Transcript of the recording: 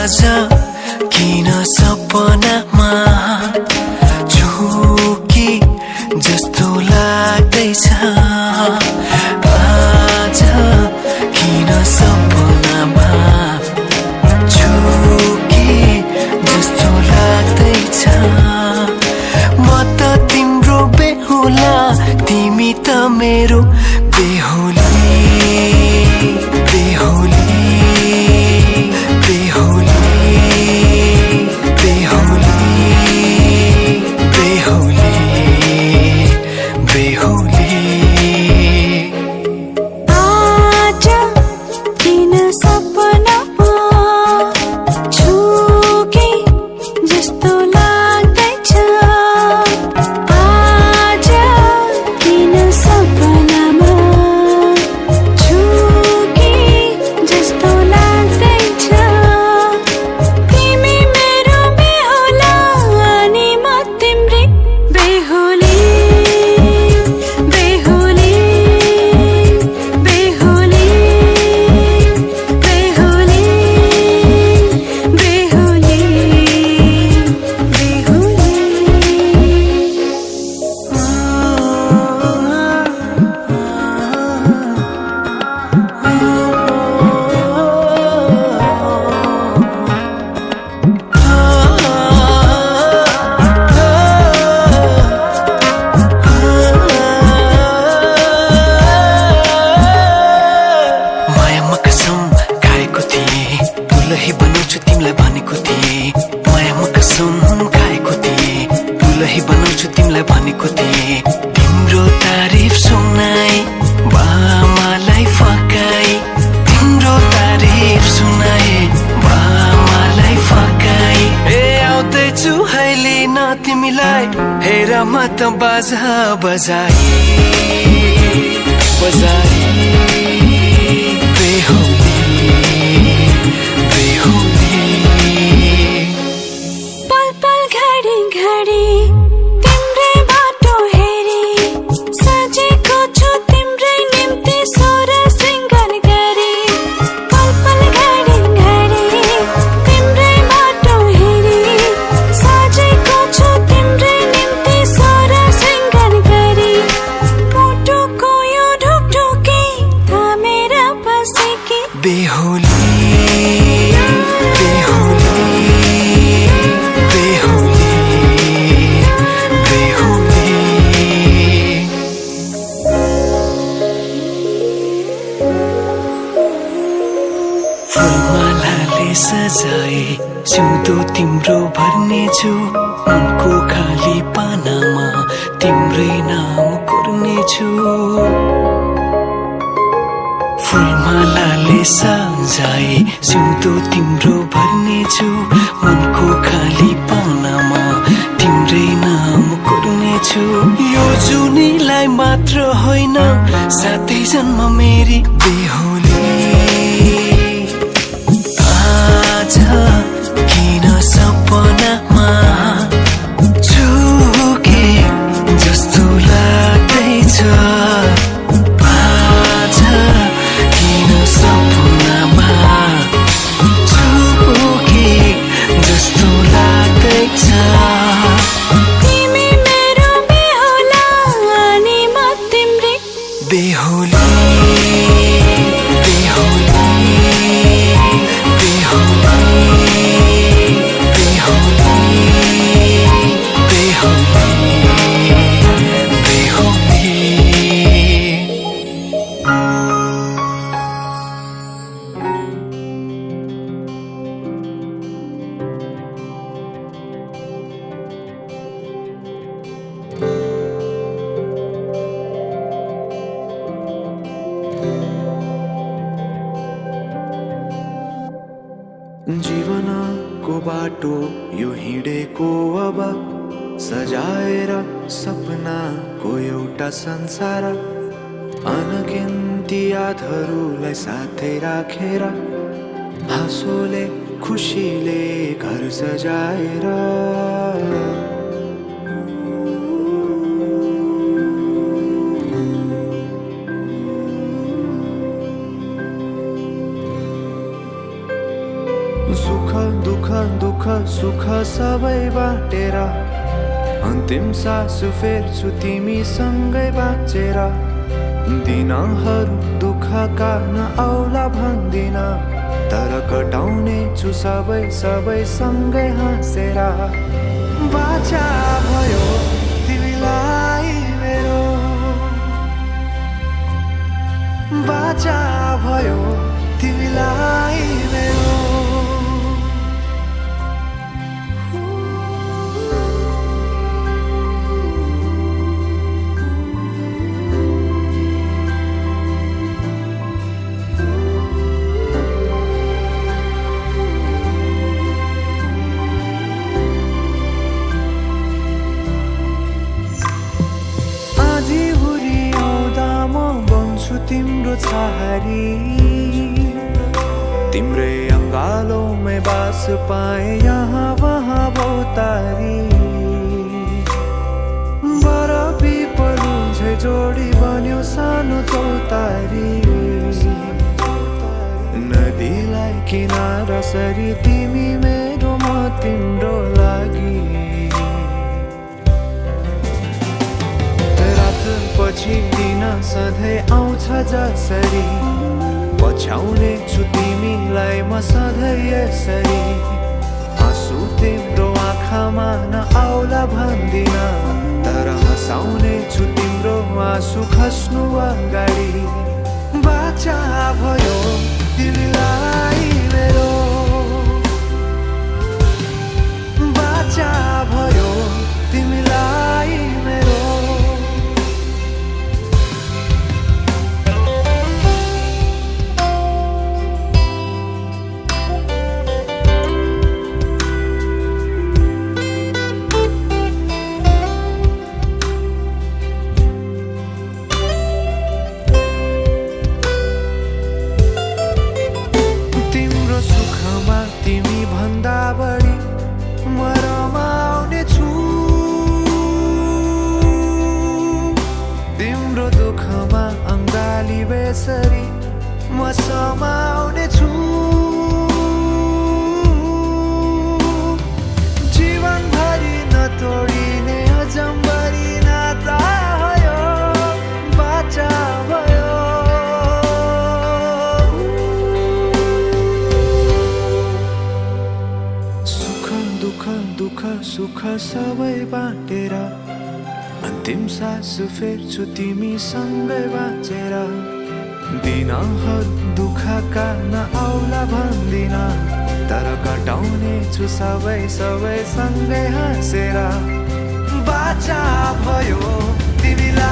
आज किन सपनामा झुकी जस्तो लाग्दैछ। आज किन सपनामा झुकी जस्तो लाग्दैछ। म त तिम्रो बेहुला, तिमी त मेरो बेहुली। बेहुली भनेको थिए। तिम्रो तारिफ सुनाई बामालाई फकाई, तिम्रो तारिफ सुनाई बामालाई फकाई। ए आउँदैछु अहिले न तिमीलाई हेर म त बाजा बजाई बजाई। बेहुली बेहुली पल पल घडी घडी बेहुली बेहुली बेहुली बेहुली। फुलमालाले सजाए सिउँदो तिम्रो भर्नेछु, उनको खाली पानामा तिम्रै नाम कोर्नेछु। फुलमालाले सजाए सिउँदो तिम्रो भर्नेछु, मनको खाली पानामा तिम्रै नाम कोर्नेछु। यो जुनीलाई मात्र होइन सातै जन्म मेरी बेहुली। आज किन सपनामा झुके जस्तो लाग्दैछ। बेहुली बेहुली बेहुली बेहुली बेहुली जीवनको बाटो यो हिँडेको अब सजाएर सपनाको एउटा संसार। अनगिन्ती यादहरूलाई साथै राखेर हाँसोले खुसीले घर सजाएर सुख दुःख दुःख सुख सबै बाटेर अन्तिम सास फेर्छु तिमीसँगै बाँचेर दिनहरू दुःखका नआउला भन्दिन तर कटाउने छु सबै सबै सँगै हाँसेर बाचा भयो तिमीलाई मेरो बाचा भयो तिमीलाई मेरो तिम्रो छहारी तिम्रै अङ्गालोमै बास पाए यहाँ वहाँ बहुतारी बर पिपलु झै जोडी बन्यो सानो चौतारी नदीलाई किनारा सरी तिमी मेरो म तिम्रो लागि पछि दिन सधैँ आउँछ जसरी पछ्याउने छु तिमीलाई म सधैँ यसरी आँसु तिम्रो आँखामा नआउला भन्दिन तर हँसाउने छु तिम्रो आँसु खस्नु अगाडि बाचा भयो तिमीलाई मेरो बाचा भयो तिमीलाई मेरो बेसरी म समाउने छु जीवनभरि नतोडिने अजम्बरी नाता भयो बाचा भयो सुख दुःख दुःख सुख सबै बाटेर अन्तिम सास फेर्छु तिमीसँगै बाँचेर दिनहरू दुःखका नआउला भन्दिन तर कटाउने छु सबै सबै सँगै हाँसेर बाचा भयो तिमीलाई